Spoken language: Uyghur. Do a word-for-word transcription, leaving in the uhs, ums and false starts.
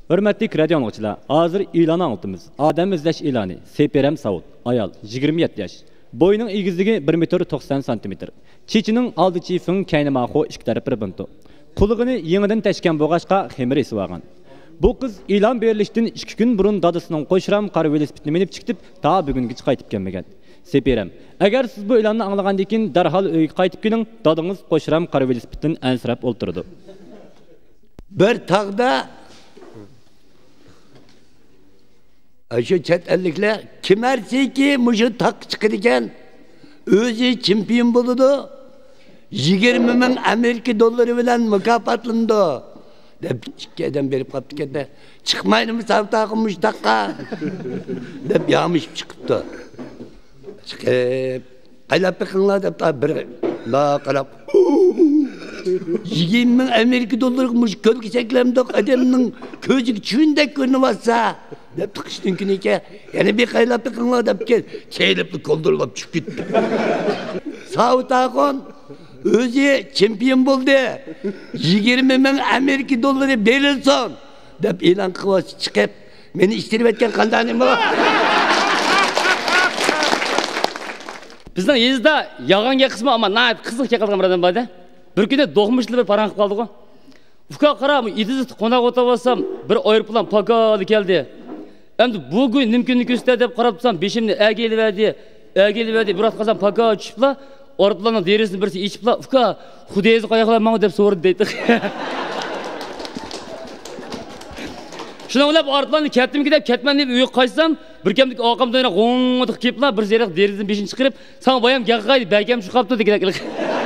ھۆرمەتلىك رادىئو ئاڭلىغۇچىلار، ھازىر ئېلان ئاڭلىتىمىز. ئادەم ئىزدەش ئېلانى. سېپىرەم ساۋۇت، ئايال، يىگىرمە يەتتە ياش. بويىنىڭ ئېگىزلىكى بىر مېتىر توقسان سانتىمېتىر. چېچىنىڭ ئالدى چىفىڭ، كەينى ماخو، ئىككى تەرىپى رېبونتو. قۇلىقىنى يېڭىدىن تەشكەن بولغاچقا، خېمىر ئېسىۋالغان. بۇ قىز ئېلان بېرىلىشتىن ئىككى كۈن بۇرۇن دادىسىنىڭ قوشرام قارا ۋېلىسىپىتىنى مىنىپ چىقىتىپ، تا بۈگۈنگىچە قايتىپ كەلمىگەن. سېپىرەم، ئەگەر سىز بۇ ئېلاننى ئاڭلىغاندىن كېيىن دەرھال ئۆيگە قايتىپ كېلىڭ، دادىڭىز قوشرام قارا ۋېلىسىپىتتىن ئەنسىرەپ ئولتۇرىدۇ. بىر تاغدا ئاشۇ چەت ئەللىكلەر كىم ئەرسىكى مۇشۇ تاغقا چىقىدىكەن، ئۆزى چېمپىيون بولىدۇ، يىگىرمە مىڭ ئامېرىكا دوللىرى بىلەن مۇكاپاتلىنىدۇ، دەپ ئىككى ئادەم بېرىپ قاپتىكەن-دە، چىقمايدىمۇ ساۋۇت ئاخۇن مۇشۇ تاغقا، دەپ يامىشىپ چىقىپتۇ. چىقىپ، قايلاپ بېقىڭلار دەپ، بىر ماڭا قاراپ، يىگىرمە مىڭ ئامېرىكا دوللىرىغا مۇشۇ كۆلگە سەكرەمدۇق ئادەمنىڭ كۆزىگە چۈۋىندەك كۆرۈنۈۋاتسا، دەپ، قىشنىڭ كۈنى ئىكەن، يەنە بىر قايلاپ بېقىڭلار دەپكەن، چېيىلىپلا كولدۇرلاپ چۈشۈپ كېتىپتۇ. ساۋۇت ئاخۇن ئۆزى چېمپىيون بولدى، يىگىرمە مىڭ ئامېرىكا دوللىرى بېرىلسۇن، دەپ ئېلان قىلىۋاتسا چىقىپ، مېنى ئىتتىرىۋەتكەن قانداق نېمە؟ بىزنىڭ يېزىدا يالغان گەپ قىسمى، ئەمما ناھايىتى قىزىق گەپ قىلغان بىر ئادەم بار ئىدى. بىر كۈنى دوقمۇشلا بىر پاراڭ قىلىپ قالدىغۇ. ئۇكا، قارا، ئېتىزدا قوناق ئولتۇرۇۋاتسام، بىر ئايروپىلان پاكالا كەلدى. ئەمدى بۇ كۈن نېمە كۈننى كۆرسىتە دەپ قاراپ تۇرسام، بېشىمنى ئەگىلىۋەردى، ئەگىلىۋەردى. بىر ۋاقىت قالسام پاكا چۈشۈپلا، ئايروپىلاننىڭ دېرىزىسىنى بىرسى ئېچىپلا، «ئۇكا، خۇدايىزى قاياقلار ماڭا؟» دەپ سورىدى دەيتتى. شۇنىڭ بىلەن ئايروپىلاننى كەتتىمكى دەپ كەتمەن دەپ ئۆيگە قايتسام، بىر كەمدىكى ئاقام داينا غوڭغىدىق كېلىپلا، بىر زېرەك دېرىزىدىن بېشىنى چىقىرىپ، «ساڭا بايام گەققاي بەركەم چىقىپتۇ» دېگەن.